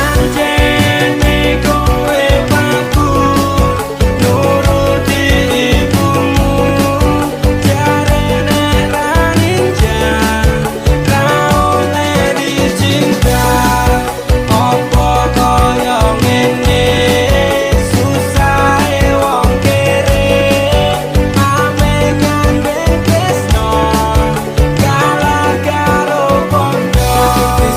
Pancene kowe paku nuruti ibumu, jarene ra ninja ra oleh dicinta. Apa kaya ngene susahe wong kere, ame gandeng tresno kalah karo bondo.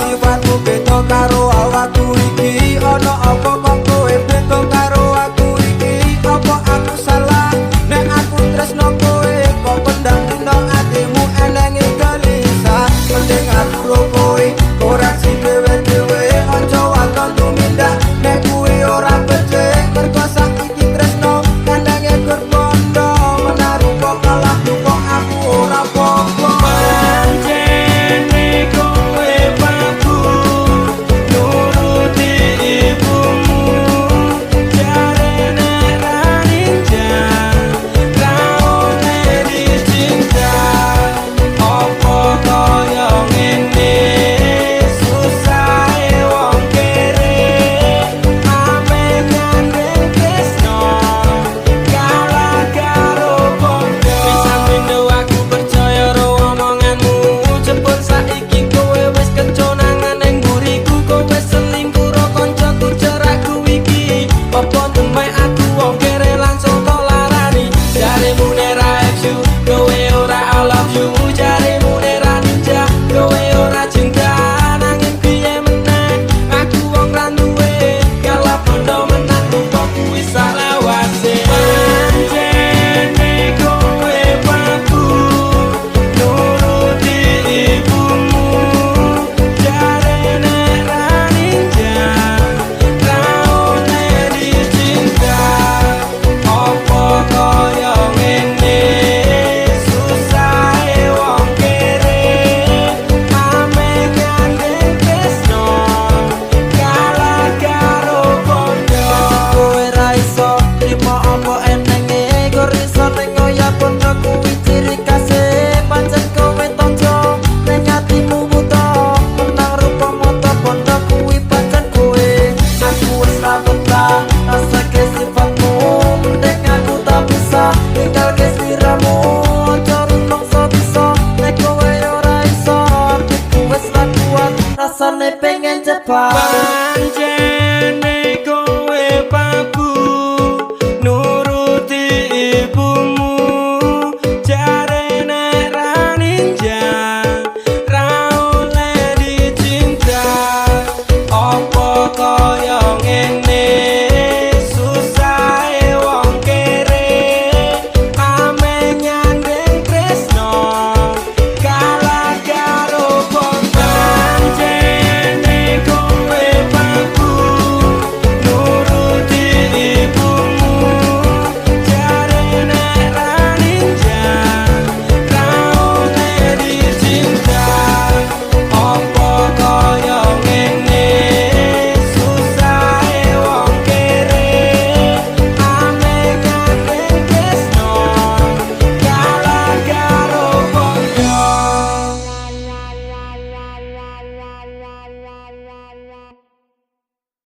Sifatmu beda karo awakku iki. Ana apa kok kowe beda karo aku iki? Apa aku salah nek aku tresno kowe? Kok pendam dina atimu enenge gelisah. Mending aku ro kowe koreksi dhewe-dhewe. Aja waton tumindak nek kuwi ora becik. Mergo saiki tresno kandhange gur bondo. Menarupa kalah duka aku ora apa-apa. Pancene kowe paku nuruti ibumu, jarene ra ninja ra oleh dicinta. Apa kaya ngene susahe wong kere, ame gandeng tresno kalah karo bondo. Pisan pindho aku percaya ro omonganmu, jebul saiki kowe wis keconangan ning mburiku. Kowe selingkuh ro kancaku cerakku iki. Apa demek aku wong kere langsung tok larani. Jaremu nek ra you kowe ora I love you. Jaremu nek ra ninja kowe ora cinta. Nanging piye meneh aku wong ra duwe, kalah bondo menang rupa kuwi salawase. Pancene kowe paku nuruti ibumu, jarene ra ninja ra oleh dicinta. Apa kaya ngene susahe wong kere, ame gandeng tresno kalah karo bondo. Kowe ra iso trimo apa enenge, kok iso ning oya bondo kuwi ciri khase. Pancen kowe tonjo ning atimu buta, menang rupa mata bondo kuwi pancen kowe. Aku wis ra betah rasake sifatmu, mending aku tak bisa ninggalke sliramu. Aja rumangsa bisa nek kowe ora iso, atiku wis ra kuat rasane pengen cepat.